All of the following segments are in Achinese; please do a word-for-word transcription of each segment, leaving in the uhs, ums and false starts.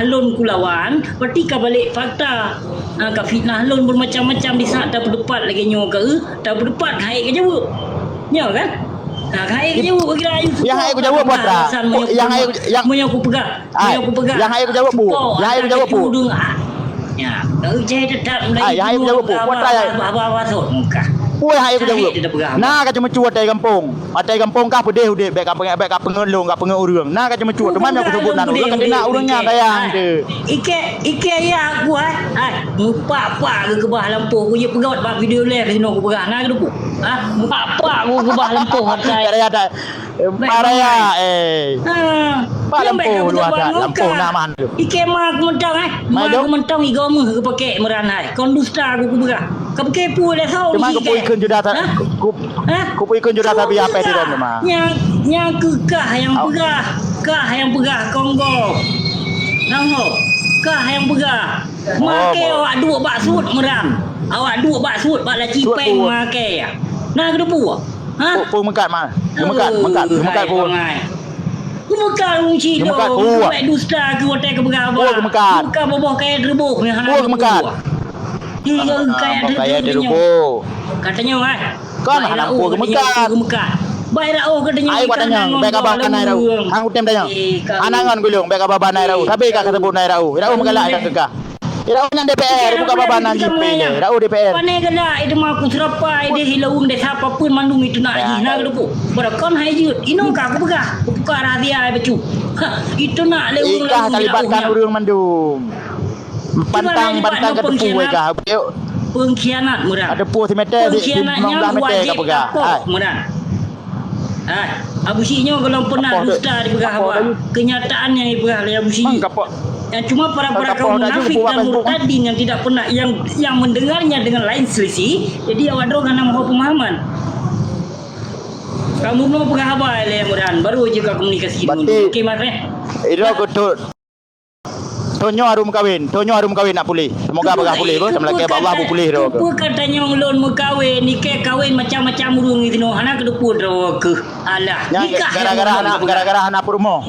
lôn kulawan, berarti ka balek fakta. Ha, ka fitnah lôn bermacam-macam di saat tapeudeupat lagèe nyoe ka, eh, tapeudeupat hai ka jaweueb. Nyoe kan? Ha, hai ka jaweueb kira ayu. Yang hai ku jaweueb, Putra. Yang hai, yang, meunyoe kupeugah, ai, meunyoe kupeugah, yang hai ku jaweueb, Bu. Yang hai ku jaweueb, Bu. Ya, kau jai tetap mulai. Ai, yang hai ku jaweueb, Bu. Putra, ya. Abah-abah sot muka. Yang hai ku jaweueb. Na ka ceumeucue watèe gampông. Watèe gampông kah peudeh udép, bèk ka peungeut, bèk ka peungeut lôn, ka peungeut ureueng. Na ka ceumeucue, teuma nyang kuseubut nan ureueng, ka keuneuk ureueng nyan sayang tu. Ikèe, ikèe ya aku, hai. Hai, mupak-pak keukeubah lampôh, ku jeuet peugah bak video lé sinoe kupeugah. Na keudeuk. Ha, mupak-pak keukeubah lampôh, hai. Ada, ada. Paraya, eh. Ha. Pak lampôh luar dah, lampôh nak man tu. Ikèe ma aku mantong, eh. Ma aku mantong, igoe meuh keu pakèk meuran hai. Kon dusta aku kupeugah. Ka peukeupue lé soe. Cuma kupeue ikheun juda ta-, ku-, kupeue ikheun juda tabi apa di dalam rumah. Nyang, nyang keu kah nyang peugah, kah nyang peugah konggo. Nang ho, kah nyang peugah. Makai awak duek bak sut meuram. Awak duek bak sut bak laci pèng makai. Na keudeue peue? Ha? Peue meukat ma? Meukat, meukat, meukat peue? Geumeukat ureueng sidroe, geumeukat dusta keu watèe keu peugah haba. Geumeukat. Buka boboh kayèe teureubôh nyang hana geumeukat. Tiga kayèe teureubôh. Kayèe teureubôh. Ka tanyoe, eh. Kon hana peue geumeukat. Geumeukat. Bai raoh ka tanyoe. Ai, buat tanyoe, bèk ka ba banai raoh. Hang utem tanyoe. Anangan gulong, bèk ka ba banai raoh. Tapi ka, ka seubut nai raoh. Raoh meugalak dak keu kah. Iraoh nyan D P R, bukan babah nan jih pilih. Iraoh D P R. Pane gada itu mah aku serapa ide hilawung desa apapun mandum itu nak jih nak lupa. Berakon hai jut. Inong ka aku peugah. Buka rahasia ai becu. Ha, itu nak le urang ikah talibatkan urang mandum. Pantang, pantang ke tepu weh kah. Pengkhianat murah. Ada pun semeter, pengkhianat nyang wajib kapok murah. Hai, Abu Syik nyoe golom peunah dusta dipeugah haba. Kenyataan nyang dipeugah lé Abu Syik. Nyang cuma para-para kaum munafik dan murtadin yang tidak pernah, yang, yang mendengarnya dengan lain selisih, jadi awak droe hana mahu pemahaman. Kamu mau peugah haba lé mudahan, baru je ka komunikasi dulu. Okey, Mas, eh? Itu aku tu. Tanyoe harôh meukawen, tanyoe harôh meukawen nak puléh. Seumoga bagah puléh beuh, tameulakèe bak Allah beupuléh droe. Keupeue ka tanyoe lôn meukawen, ikèe kawen macam-macam ureueng di sinoe, hana keudeuh droe keuh. Alah, nikah gara-gara hana, gara-gara hana peurumoh.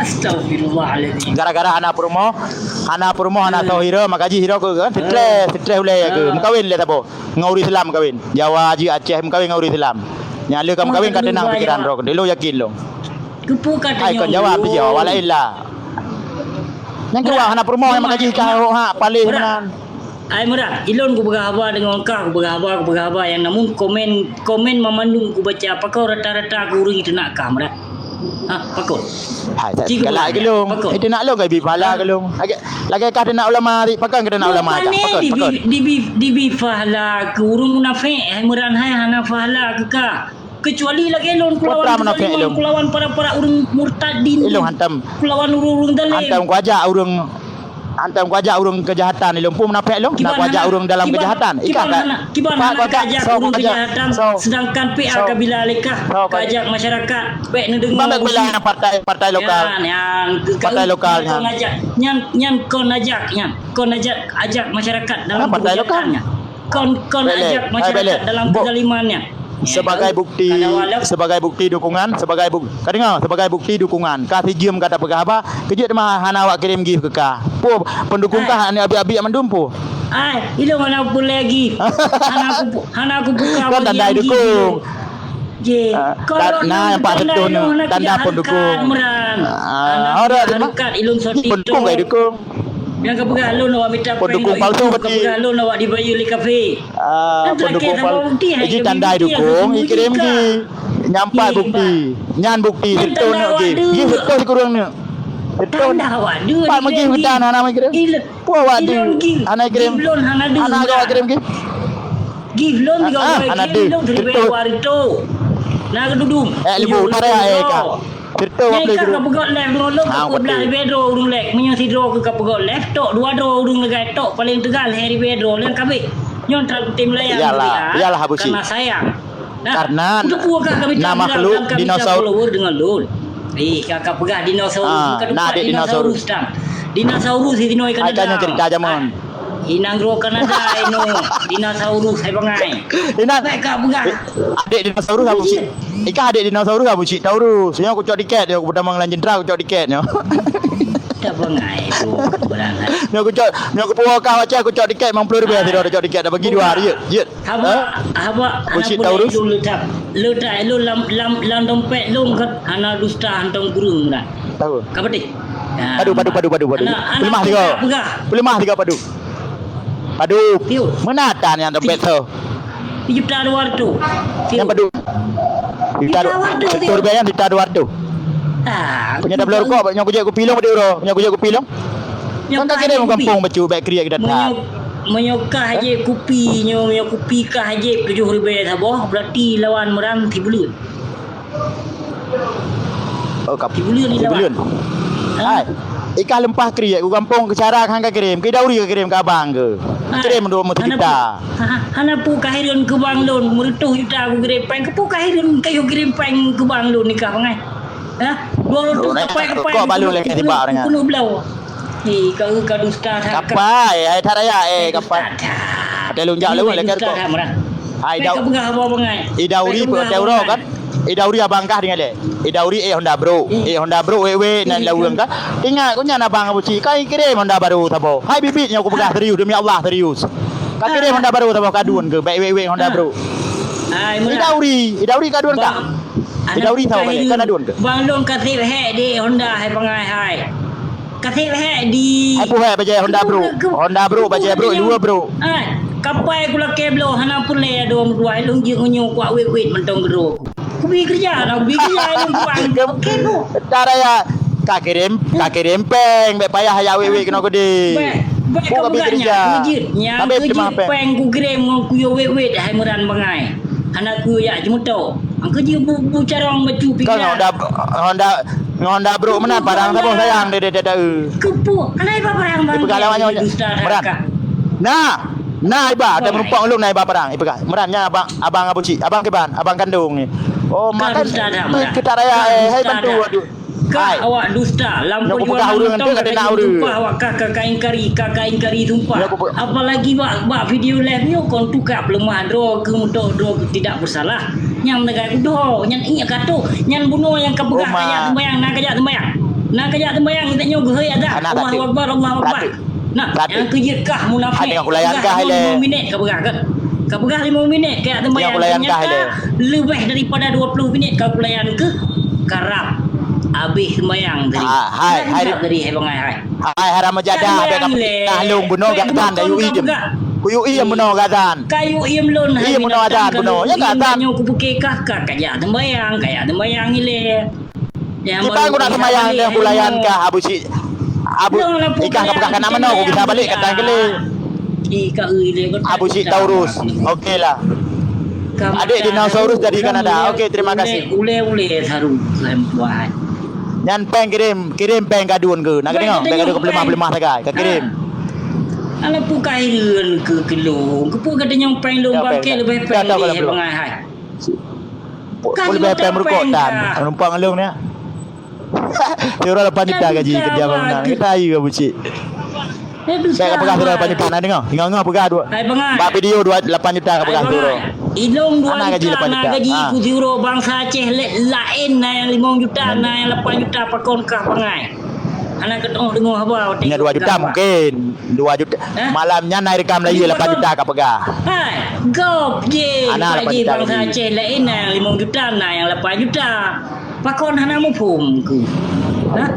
Astagfirullahalazim. Gara-gara hana peurumoh, hana peurumoh, hana soe hireuen, maka jih hireuen keuh kan. Stres, stres ulèe ya keuh. Meukawen lé saboh. Ngon ureueng Islam meukawen. Jawa jih, Aceh meukawen ngon ureueng Islam. Nyang lheueh ka meukawen ka teunang pikeran droe keuh. Lôn yakin lôn. Keupeue ka tanyoe? Ai kon jawab tu jawab awak laén lah. Nyang keudua hana peurumoh nyang maka jih ka hok hak paléh meunan. Ai meurat, ilôn kupeugah haba deungon kah, kupeugah haba, kupeugah haba nyang namun komen, komen mamandum kubaca, pakon rata-rata keu ureueng itu nak kah meurat. Ha, pakon. Hai, galak keu lôn. Itu nak lôn ka ibi pahala keu lôn. Lagèe, lagèe kah teunak ulama, pakon kah teunak ulama kah? Pakon, pakon. Dibi, dibi, dibi pahala keu ureueng munafék, hai meurat hai hana pahala keu kah. Kecuali lagèe lôn kulawan kezaliman, kulawan para-para ureueng murtadin. Ilôn hantom. Kulawan ureueng-ureueng zalim. Hantom kuajak ureueng, hantom kuajak ureueng keujahatan. Ilôn pun munafék lôn, nak kuajak ureueng dalam keujahatan. Kiban hana, kiban hana kaajak ureueng keujahatan, sedangkan P A kabila lé kah kaajak masyarakat. Bèk neudeungoe. Bèk bela partai, partai lokal. Partai lokal nyan. Nyan, nyan kon ajak, nyan kon ajak, ajak masyarakat dalam keujahatan nyan. Kon, kon ajak masyarakat dalam kezaliman nyan. Sebagai bukti, sebagai bukti dukungan, sebagai buk-, ka deungoe, sebagai bukti dukungan. Ka sijeuem ka tapeugah haba, keujeuet teuma hana awak kirém gift keu kah. Peue, pendukung kah aneuk abiek-abiek mandum peue? Ai, ilôn hana peue lé gift. Hana aku, hana aku buka. Kan tanda dukung. Jih, kalau na nyang pak tanda seutôt nyoe, tanda pendukung. Meuran. Ah, ora dekat ilôn soti pendukung kai dukung. Nyang ka peugah lôn awak mita pendukung palsu berarti. Ka peugah lôn awak dibayeue lé kafé. Ah, pendukung palsu. Jadi tanda dukung, ikirém gi. Nyampai bukti. Nyan bukti seutôt nyoe gi. Gi seutôt sikureueng nyoe. Seutôt. Tanda awak dua. Pak meugi hutan hana meugi. Peue awak di hana ikirém. Lôn hana deuh. Hana awak kirém gi. Gift lôn tiga puluh lima lôn seribu dua ratus. Na keududum. Eh, limong utara eh ka. Cerita wak play dulu. Ka peugah leh dua lôn dua belas ribu dua ureueng lek. Meunyoe sidroe ka peugah leh tok dua droe ureueng legai tok paling teugal leh ribu dua leng kabeh. Nyoe tak tim layang. Iyalah, iyalah Abu Syik. Karena sayang. Karena na makhluk dinosaurus dengan lôn. Eh, ka, ka peugah dinosaurus, ah, bukan na adik dinosaurus. Dinosaurus tang. Dinosaurus di sinoe Kanada. Ai, kan cerita jameun. Inang ro Kanada ino. Dinosaurus hai bangai. Inang. Baik ka peugah. Adik dinosaurus Abu Syik. Ika adik dinosaurus Abu Syik Taurus. Nyoe kucok tiket dia, aku pertama ngelan jendera kucok tiket nyoe. Dah bangai tu, barang. Nyoe kucok, nyoe kupuwoe kah baca, kucok tiket limong puluh ribu, ah, tidak ada cok tiket, dah bagi dua hari, jeuet, jeuet. Haba, haba, anak budak lôn letak, letak lôn lam, lam, lam dompet lôn kan, hana dusta hantong kureueng dah. Tahu. Ka beutôi? Ya. Padu, padu, padu, padu, padu. Anak, anak pelemah tiga. Peugah. Pelemah tiga padu. Padu. Tiu. Mana atan nyang dompet tu? Juta dua ratus. Nyang padu. Juta dua ratus. Seratus rupiah nyang juta dua ratus. Ah, punya dah belum rukok, nyang kujak kupi long padu ro, nyang kujak kupi long. Kan ka kira kampung bacu baik kriak kita tak. Menyokah je kupi nyo, nyo kupi kah je tujuh ribu saboh, berarti lawan meurang tiga buleuen. Oh, kap-, Tibuleuen ni tibuleuen. Hai. Ikah leumpah kriek, ku gampông keu cara hang ka kirém. Keu Dauri ka kirém keu abang ke? Hai. Kirém dua puluh juta. Hana pu-, ha, ha, hana pu kahireuen keu bang lôn, meureutoh juta ku kirém péng. Keu pu kahireuen kayue kirém péng keu bang lôn nikah bangai. Ha? Dua ratus kapai-kapai. Kok balon lagèe tiba dengan. Kunu blau. Hei, kau ka dusta that. Kapai, hai that raya, eh, kapai. Dusta that. Ada lunjak lewat lagi dusta kau. That, Murad. Hai, Dau-, peugah apa bangai? I Dauri pun ada uroe kan? I Dauri abang kah tinggal deh. I Dauri, eh, Honda Bro. Eh, Honda Bro, weh, weh, nan laweueng kan? Ingat, kau nyan abang Abu Cik. Kau kirim Honda baru saboh. Hai, bibit nyoe aku peugah serius, demi Allah, serius. Kau kirim Honda baru saboh kadun ke? Baik, weh, weh, Honda Bro. Hai, I Dauri, I Dauri kadun kah? I Dauri tahu kan? Kan adun ke? Bang Long kasih hek di Honda hai bangai hai. Kaseb hek di. Hai, puhai bajèe Honda Bro. Honda Bro, bajèe Bro, dua Bro. Hai, kapai ku lakèe bloe hana peureulèe dua meudua, lôn jeuet ngeunyoe kuat wet-wet mantong geuroe. Kubi keureuja, na kubi keureuja lôn kuat. Oke, Bu. Entar ya, ka kirim, ka kirim péng, bèk payah ya wet-wet keunoe keudeh. Bèk, bèk ka beugat nyan, keujeuet. Nyan keujeuet péng ku kirim ngon kuyue wet-wet hai meuran bangai. Hana kuyue jak jeumeuto. Angkeujeuet bu, bu carông bacut pikiran. Ka ngon Honda, Honda Ngon Honda Bro meunan parang saboh sayang deh, deh, deh, deh, eh. Keupuk, alah iba parang bang. Ipeugah lawak nyoe. Dusta that kah. Nah, nah iba, ada meureumpok lôn nah iba parang. Ipeugah, meunan nyan abang, abang Abu Cik, abang kiban, abang kandong ni. Oh, makan dusta that, meunan. Kita raya, eh, hai bantu, aduh. Kah awak dusta, lam perjuangan mantong ka jumpa awak kah, ka, ka ingkari, ka, ka ingkari sumpah. Apalagi bak, bak video live nyoe kon tukak peuleumah droe keu meutok droe keu tidak bersalah. Nyang meuneugah kudoe, nyan ingat katoe, nyan bunoe nyang ka peugah kajak sembayang, na kajak sembayang. Na kajak sembayang, kita nyoe geuhôi azan. Allahu Akbar, Allahu Akbar. Nah, nyang keujeuet kah munafék. Peugah limong minit ka peugah kan? Ka peugah limong minit kajak sembayang. Ternyata leubeh daripada dua puluh minit ka kulayan keu karab. Habéh sembayang tadi. Ah, hai, hai. Tadi, hai bangai, hai. Hai haram jadah, habéh ka fitnah lôn bunoe gatan dah yue iem. Kuyue iem bunoe gatan. Kayue iem lôn hai. Iem bunoe gatan bunoe. Ya gatan. Nyoe kupiké kah, kah kajak sembayang, kajak sembayang ilèe. Kiban ku nak sembayang dan kulayan kah Abu Cik. Abu, ikah ka peugah kana meunoe ku bisa balek gatan keuh lé. Abu Cik Taurus. Oke lah. Adik dinosaurus dari Kanada. Oke, terima kasih. Ulèe-ulèe saru buat. Nyan péng kirim, kirim péng kadun keuh. Nak keudéng, péng kadun keu peuleumah-peuleumah sagai. Ka kirim. Alah pu kahireuen keu keulôn. Keupeue gata nyang péng lôn bangke leubeh péng lé bangai hai. Leubeh péng meurukok tan. Numpang lôn ni. Tiep uroe lapan juta gaji kerja bangunan. Kita ayu Abu Cik. Saya ka peugah tiep uroe lapan juta, na deungoe? Deungoe-ngoe peugah dua. Bak video dua, lapan juta ka peugah tiep uroe. Ilôn dua juta na gaji ku tiep uroe, bansa Aceh laén na nyang limong juta, na nyang lapan juta, pakon kah bangai. Hana keudroe deungoe haba watèe. Nya dua juta mungkin. Dua juta. Malam nyan na rekam lagi lapan juta ka peugah. Hai, gob je. Ana lapan juta gaji. Bansa Aceh laén na nyang limong juta, na nyang lapan juta. Pakon hana muphom keuh? Ha?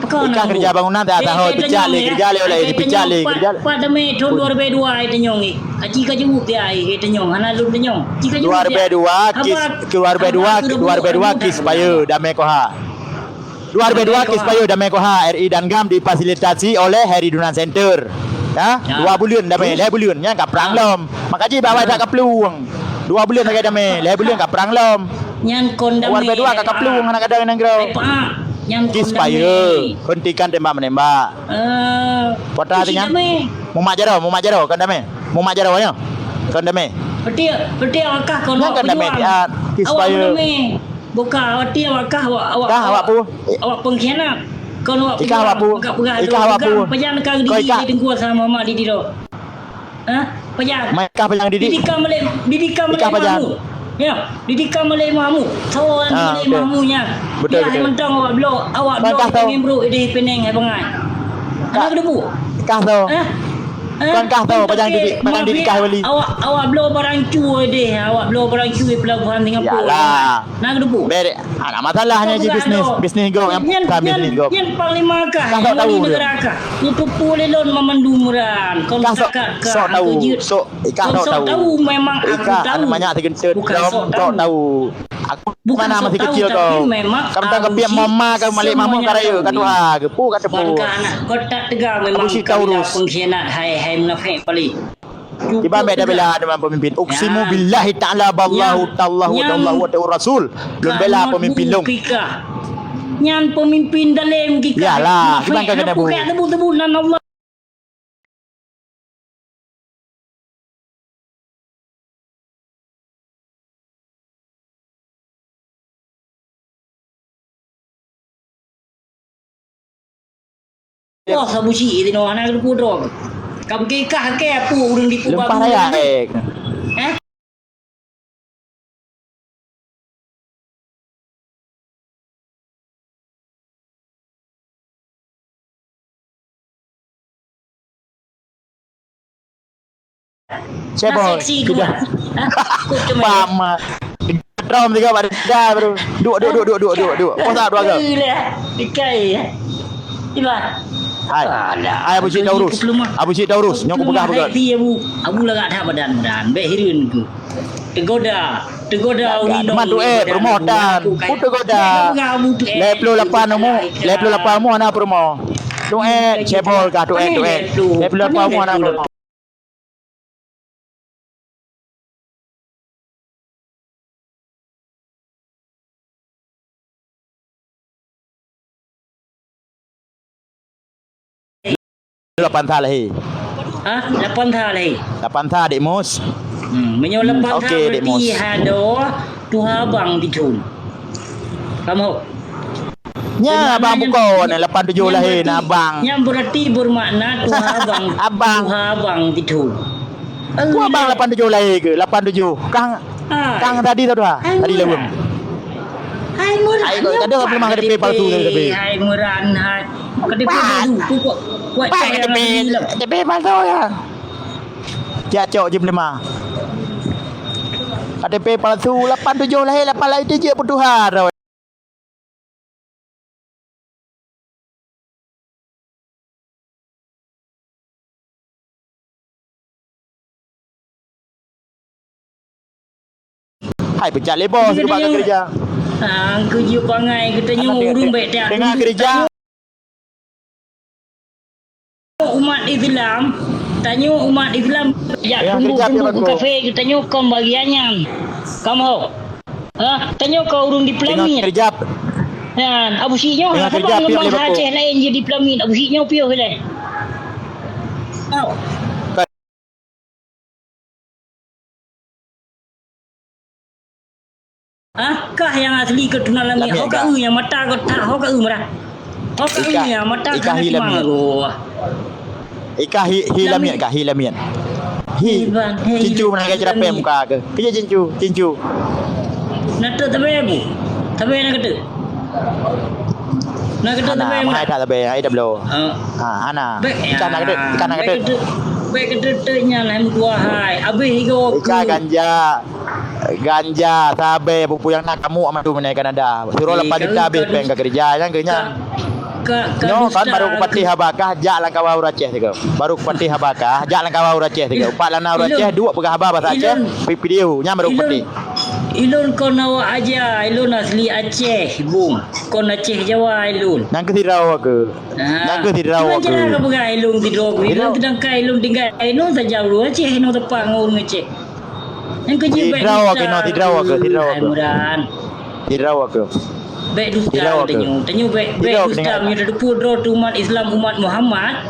Pakon hana muphom? Ikah kerja bangunan dah tahu, eh, pijak lé, kerja lé, oleh pijak lé, kerja lé. Pat damé thôn dua ribu dua ai tanyong ni. Aci ka jaweueb dia ai tanyong, hana lôn tanyong. Aci ka jaweueb dia. Dua ribu dua, kis, dua ribu dua, dua ribu dua, kis fire, damé koha. Dua ribu dua, kis fire, damé koha, R I dan GAM difasilitasi oleh Heri Dunan Center. Ya, dua buleuen damé, lhèe buleuen, nyan ka prang lom. Maka jih bak awai that ka plueng. Dua buleuen sagai damé, lhèe buleuen ka prang lom. Nyan kon damé. Dua ribu dua ka, ka plueng aneuk gadang nanggroe. Ceasefire, hentikan tembak menembak. Eh, apa artinya? Mumat jaroe, mumat jaroe, kon damé. Mumat jaroe nyoe. Kon damé. Beutôi, beutôi awak kah kon awak pejuang. Nyan kon damé, ceasefire. Awak damé. Bukan, awak ti awak kah, awak, awak, awak pengkhianat. Kon awak pejuang. Ikah awak pu. Pajan ka di, di Teungku Hasan Muhammad di Tiro. Ha? Pajan. Mai kah pajan didik? Didik ka malek, didik ka malek. Ikah pajan. Ya, ditikam oleh Imam Abu. Soe nyang Ah, oleh okey. Imam Abu nyan? Betul, Dia betul. Hai mantong awak bloe, awak Kan bloe kah tahu? Pengen bro ideh peneng hai bangai. Hana Ka-, keudeubu. Kah tahu? Eh? Eh? Kan kah tahu, Mantong padang ke, didik, padang maaf didik ya, kah wali? Awak, awak bloe barang cu ideh, awak bloe barang cu di pelabuhan Singapura. Yalah. Hana keudeubu. Bere, hana masalahnya Kau ji peugah bisnis, tu. Bisnis gong yang Nyan, bukan nyan, bisnis gong. Nyan panglima kah, Kah yang sok tahu wali dia? Negara kah? Itu pun lelon mamandum ran. Kau Kah sok, cakap kah, sok aku tahu, jeuet. Sok Ikah Kon sok sok tahu. Tahu memang aku Ikah tahu. Aneuk manyak sigeunteut Bukan lom sok sok tahu. Tahu. Aku Bukan mana sok masih tahu, kecil tapi kau. Memang Kamu tak aku kepiak sih mama kau malik mamuk semuanya karaya tahu. Kat tuha ke pu kat tepu. Warga anak kau tak tegar memang Aku sih kau tahu urus. Pengkhianat hai hai munafik paling. Tiba ambek dah bela dengan pemimpin. Uksimu billahi ta'ala ballahu tallahu nyam, tallahu wa ta'ala rasul. Lom bela pemimpin lom. Nyan pemimpin dalam kita. Yalah, tiba kau kena bu. Tebu-tebu nan Allah. Wah, sabu si tinoh hana geupeu droe. Ka beukikah ke apa ureuëng di Lempah raya, eh. Eh? Cebol. Nah, seksi sudah. Hah? Kok cuma Pama. Drum tiga bak dada baru. Duk, duk, duk, duk, duk, duk, duk. Posa dua ke? Ikai. Iba. Hai. Alah. Hai, Abu Cik Taurus. Abu Cik Taurus. Nyok peugah peugah. Abu, Abu lagak that badan, badan. Bek hireuen tu. Teugoda, teugoda ureueng inong. Teuma duek, promoh tan. Ku teugoda. Lhèe ploh lapan umu, lhèe ploh lapan umu hana promoh. Duek, cebol kah duek, duek. Lhèe ploh lapan umu hana promoh. Lapan tha lahé. Ha? Lapan tha lahé. Lapan tha, Dek Mus. Hmm, meunyoe lapan tha berarti Dek Mus. Hado tuha abang di thon. Kamu. Nya abang bukan lapan tujoh lahé na abang. Nyang berarti bermakna tuha abang. Abang. Tuha abang di thon. Ku abang lapan tujoh lahé ke? Lapan tujoh. Kang, kang tadi tu dah. Tadi leweng. Hai meuran. Hai kau ada apa memang K T P palsu tadi? Hai meuran hai. K T P palsu. Tu kuat. Kuat K T P palsu ya. Cak cok jam lima. K T P palsu lapan tujoh lahé lapan lahé tijik putuha. Hai peucat lé bos, keubah keureuja. Ah, keujeuet bangai geutanyoe ureueng bèk that. Teungoh keureuja. Umat Islam, tanyoe umat Islam jak tunduk-tunduk keu kafé, geutanyoe kon bagian nyan. Kamoe. Ha, tanyoe kon ureueng di peulamiet. Nyan, Abu Syik nyoe, ha, saban ngon bangsa Aceh laén jeuet di peulamiet, Abu Syik nyoe piôh ilèe. Ah, kah nyang asli keuturunan Lamiet? Ho ka eu nyang mata kau tak, ho ka eu meudah. Ho ka eu nyang mata kau nak timang aku. Ikah hi, hi Lamiet kah, hi Lamiet. Hi. Cincu mana ke cerapé muka ke? Kejap cincu, cincu. Nak tu tabe bu. Tabe nak kata. Nak kata tabe mana? Mana tak tabe, ai dah belum. Ha, ana. Ikah nak kata, ikah nak kata. Baik kata, baik kata nyan hai meutuah hai. Abis ego. Ikah ganja. Ganja, sabe, pupu nyang na kamoe amat tu meunai Kanada. Sidroe lapan juta habéh péng ka keureuja, nyang keu nyan. Nyoe kan baru kupatéh haba kah jak lam kawan ureueng Aceh sigoe. Baru kupatéh haba kah jak lam kawan ureueng Aceh sigoe. Upat lana ureueng Aceh duek peugah haba bahasa Aceh, pi-, video nyan baru kupatéh. Ilôn kon awak aja, ilôn asli Aceh, Bung. Kon Aceh Jawa ilôn. Nang keu sidroe ke? Nang keu sidroe ke? Cuman cara ka peugah ilôn sidroe ke. Ilôn sedangkan ilôn tinggai ilôn saja ureueng Aceh, ilôn tepak ngon ureueng Aceh. Nyang keuh jih bèk dustan. Sidroe keunoe, sidroe keuh, sidroe keuh. Hai Imran. Sidroe keuh. Bèk dustan tanyoe. Tanyoe bèk, bèk dustan. Meunyoe tateupeue droe teuh umat Islam, umat Muhammad,